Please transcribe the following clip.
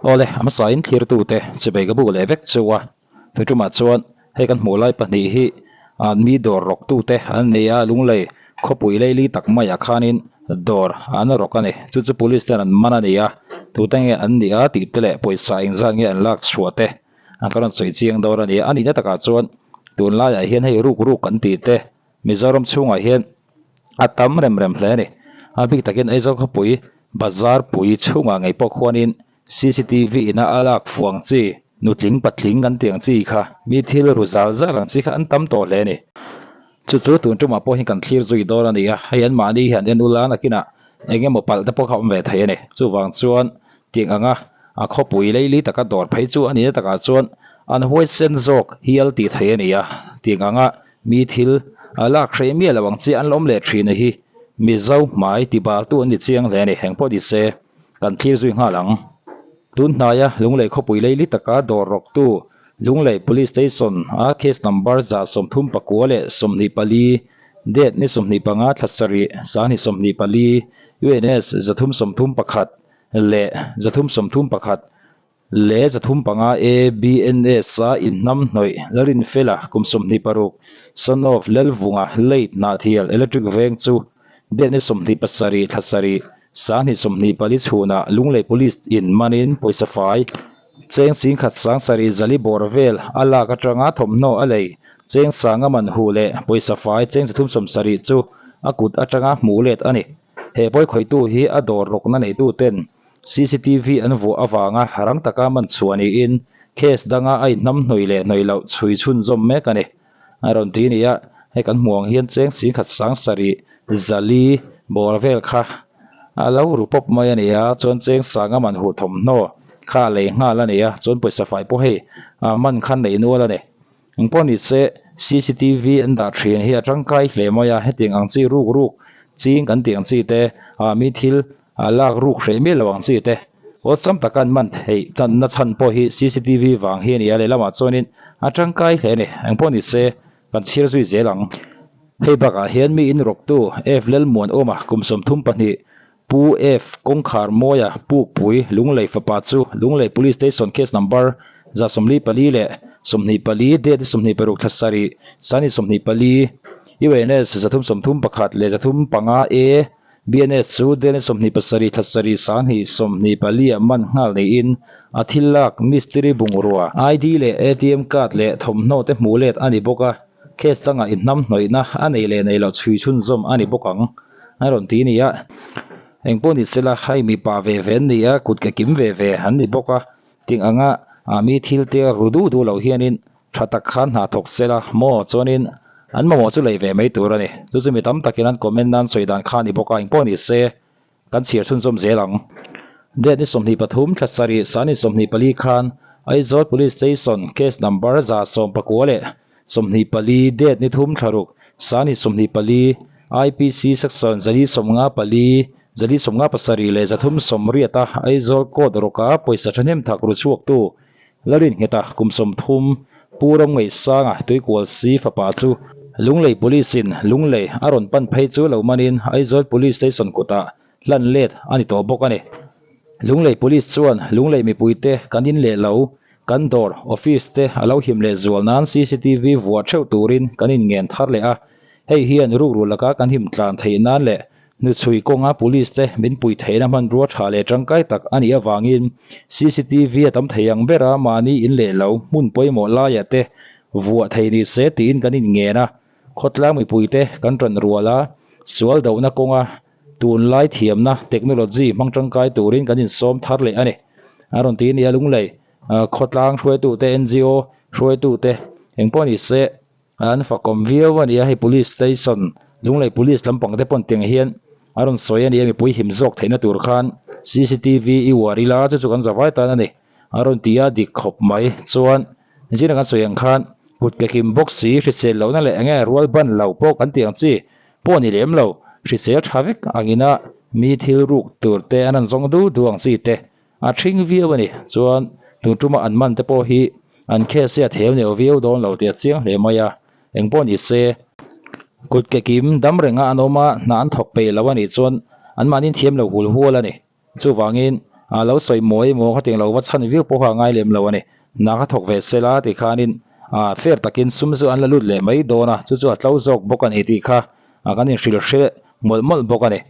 Awle, a hmasain thlirtute chibei ka buk leh vek chu a. Tuitumah chuan hei kan hmuh lai pahnih hi mi dawr rawktute an ni a, Lunglei khawpui leili tak maiah khanin dawr an rawk a ni. Chu chu police ten an man a ni a, tute nge an nih a tih te leh pawisa engzat nge an lak chhuah te an ka rawn sawi chiang dawn a ni a. A nihna takah chuan tunlaiah hian hei ruk ruk kan tih te Mizoram chhungah hian a tam rem rem hle a ni. A bik takin Aizawl khawpui bazar pui chhungah ngei pawh khuanin cctv ina a lak fuang chi, nutling patling kan tih ang chi kha, mi thil ru zal zal ang chi kha an tam tawh hle a ni. Chu chu tun tumah pawh hian kan thlir zui dawn a ni a, hei anmahni hian en ula nakinah eng emaw palh te pawh kha awm ve thei a ni. Chuvang chuan tiang anga a khawpui leili taka dawr phei chu a nihna takah chuan an huaisen zawk hial tih thei a ni a, tiang anga Mi thil a lak hreh miah lo ang che an la awm leh thin a hi Mizo hmai ti baltu an ni chiang hle a ni. Eng pawh ni se kan thlir zui nghal ang. Tun hnaia Lunglei khawpui leili taka dawr rawktu Lunglei Police Station a case number 139 24 date ni 25 thla sarih sangni 24 UNS 331 leh 331 Leh 35 A BNS a inhnam hnawih Larinfela kum 26, son of Lalvunga late Hnahthial Electric Veng chu date ni 27 thla sarih sanghnih 24 chhunah Lunglei Police in manin pawisa fai cheng singkhat sang sarih zali bawr vel a lak atanga thawmhnaw a lei cheng sanga man huh leh pawisa fai cheng 370 chu a kut atanga hmuh let a ni. He pawikhawihtu hi a dawr rawkna neituten Cctv an vuah avanga rang taka man chhuah niin case danga a inhnam hnawih leh hnawih loh chhui chhunzawm mek a ni. A rawn ti ni a, hei kan hmuh ang hian cheng singkhat sang sarih zali bawr vel kha a lo ru pawp mai a ni a, chuan cheng sanga man huh thawmhnaw kha a lei nghal a ni a, chuan pawisa fai pawh hei man kha neih nual a ni. Engpawh ni se cctv an dah thin hi a tangkai hle mai a, hetiang ang chi ruk ruk ching kan tih ang chi te ah mi thil a lak ruk hreh miah lo ang chi te awlsam taka an man theih tanna chhan pawh hi cctv vang hi a ni a, lehlamah chuanin a tangkai hle a ni. Engpawh ni se kan chhiar zui zel ang. Hei bakah hian mi inrawktu F Lalmuanawma kum 32 Pu F Kawngkhar Mawia Pukpui Lunglei fapa chu Lunglei Police Station Case Number 144 leh 24 date 26 thla sarih sani 24 UNS 331 leh 35 A BNS chu date 27 thla sarih sanghnih 24 ah man nghal niin a thil lak mistiri bungrua ID leh ATM card leh thawmhnaw te hmuh let a ni bawk a, case dangah inhnamhnawihna a nei leh nei loh chhui chhunzawm a ni bawk ang. A rawn ti ni a, engpawh ni sela hei mipa ve ve an ni a, kut ke kim ve ve an ni bawk a, ting anga ah mi thil te ru duh duh loh hianin tha tak khan hna thawk sela maw chuanin an mamawh chu lei ve mai tur a ni. Chu chu mi tam takin an comment nan sawi dan kha a ni bawk a, engpawh ni se kan chhiar chhunzawm zel ang. Date ni 23 thla sarih sani 24 khan Aizawl Police Station case number 194 leh 24 date ni thum thla ruk sani 24 IPC section 454 457 leh 380 a Aizawl court rawka pawisa thahnem thak ru chhuaktu Laringheta kum 30 Pu Ramngaihsanga Tuikual si fapa chu Lunglei Police in Lunglei a rawn pan phei chu lo manin Aizawl Police Station kutah hlan let a ni tawh bawk a ni. Lunglei Police chuan Lunglei mipuite kan in leh lo, kan dawr, office te a lo him leh zual nan cctv vuah theuh turin kan inngen thar leh a, hei hian rukru laka kan him tlan theih nan leh hnuchhui kawnga Police te min pui theihna hmanrua tha leh tangkai tak a nih avangin cctv a tam thei ang bera mahni in leh lo hmun pawimawh laiah te vuah thei ni se tiin kan inngen a, khawtlang mipuite kan tan rual a, sual dohna kawnga Tunlai thiamna, technology, hmang tangkai turin kan insawm thar leh a ni. A rawn ti a ni a, Lunglei khawtlang hruaitute, ngo hruaitute engpawh ni se an fakawm viau a ni a, hei Police Station, Lunglei Police lampang te pawn tiang hian a rawn sawi a ni a, mipui him zawk theihna tur khan cctv i uar ila chu chu kan zavai tan a ni. A rawn ti a, dik khawp mai chuan zira kan sawi ang khan kut ke hlim bawk si, hrisel lohna leh enge rual ban lo pawh kan tih ang chi pawh ni lem lo, hrisel tha vek angina mi thil ruk tur te an han zawng du du ang chi te a thring viau a ni. Chuan tun tuma an man te pawh hi an case hi a theu neu viau dawn lo tih a chiang hle mai a, engpawh ni se kut ke kim dam renga an awm a, hna an thawk peih lo a nih chuan anmahni thiam lo hul hual a ni. Chuvangin A lo sawi mawi emaw khatiang lo va chhan viau pawh kha a ngai lem lo a ni. Hna kha thawk ve sela tikhanin ah fair takin sum chu an la lut leh mai dawn a, chu chu a tlo zawk bawk a ni tih kha kan inhrilh hre mawlh mawlh bawk a ni.